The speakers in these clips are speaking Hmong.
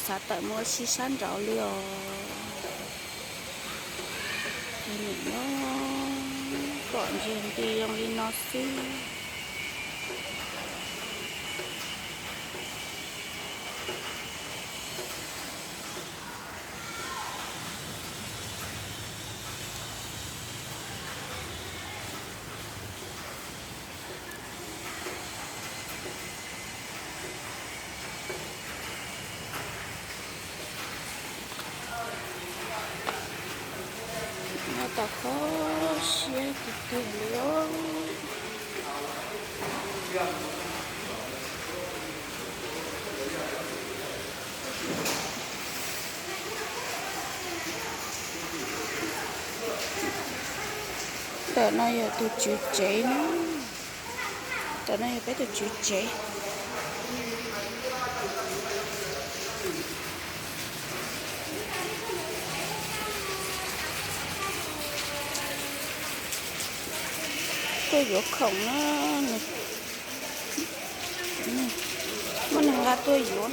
Xav tawm mus ua si sab nraud li os. Nim no pom ntsiag nti zoo li no xwb. Nyob tau kho siab tiag tiag li os. Ntawm no yog tus tswv tsev na. Ntawm no yog peb tus tswv tsev. Tuaj yuav khoom na, muaj neeg nqa tuaj yuav.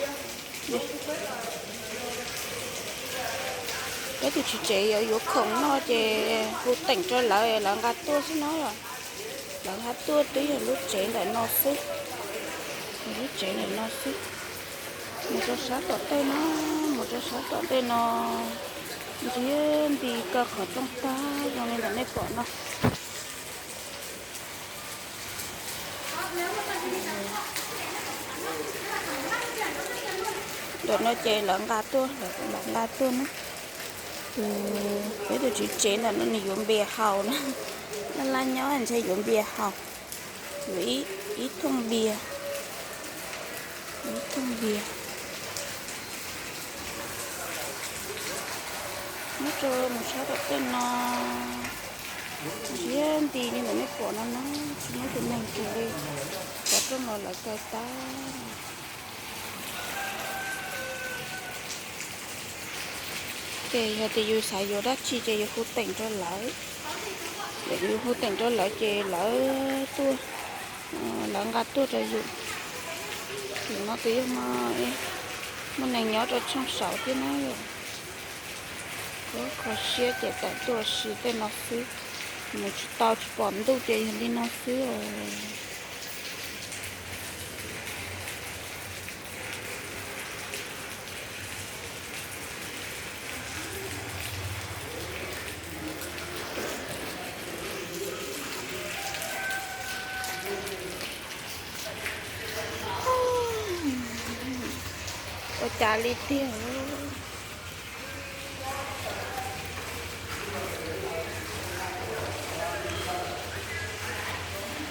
Peb tus tswv tsev yuav yuav khoom noj ces hu teem rau lawv, lawv nqa tuaj xwb no. Lawv nqa tuaj twb yog lub tsev ntawm no xwb, yog lub tsev ntawm no xwb. Mus rau sab tom tej no, mus rau sab tom tej no, ntsiag nti kaw qhov rooj tag zoo li ntawm nej pom no. Ntawm no ces lawv nqa tuaj, lawv nqa tuaj na. Peb tus tswv tsev ntawm no nws yuav npias haus na. Laj laj nyob ntshe yuav npias haus, yuav ib thooj npias, ib thooj npias. Nyob rau mus sab tom tej no, ntsiag nti li ntawm nej pom no na, tsis muaj tus neeg kiag li, qhov rooj los lawv kaw tag. Ces yog tias yus xav yuav dab tsi ces yus hu teem rau lawv, yus hu teem rau lawv ces lawv tuaj, lawv nqa tuaj rau yus. Yus no twb yog muaj neeg nyob rau tshooj saud thiab na yom. Kho siab ces tawm tuaj ua si tej no xwb, mus tsis tau tsis pom ntuj ces yog li no xwb os. Ua cas li tiag.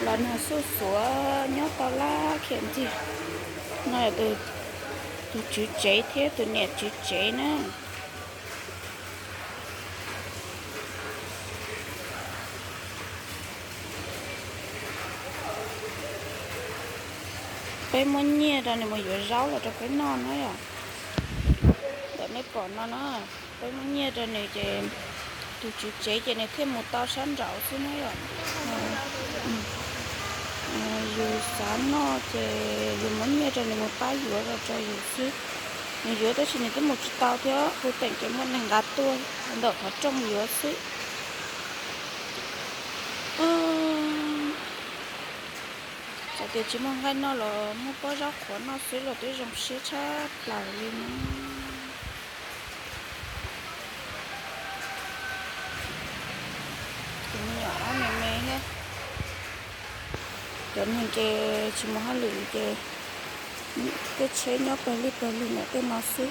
Los nag xuj xuav nyob tau laj khiam ntxiag. No yog tus tswv tsev thiab tus niam tswv tsev na. Peb muab nyiaj rau nws mus yuav zaub los rau peb noj na yom. Ntawm nej pom no na, peb muab nyiaj rau nws ces tus tswv tsev ces nws thiaj mus tau sab nraud xwb na yom. Yus xav noj ces yus muab nyiaj rau nws mus pab yuav los rau yus xwb. Nws yuav tab sis nws twb mus tsis tau thiab, hu teem ces muaj neeg nqa tuaj ntawm qhov rooj yuav xwb. Txawm tias tsis muaj nqaij noj los muaj pob zaub qhuav noj xwb los twb zoo siab tshaj plaws li no. Cov me nyuam ob me me thiab. Cov neeg ces tsis mus hauj lwm ces tej tsheb nyob pawg lug pawg lug ntawm tej no xwb.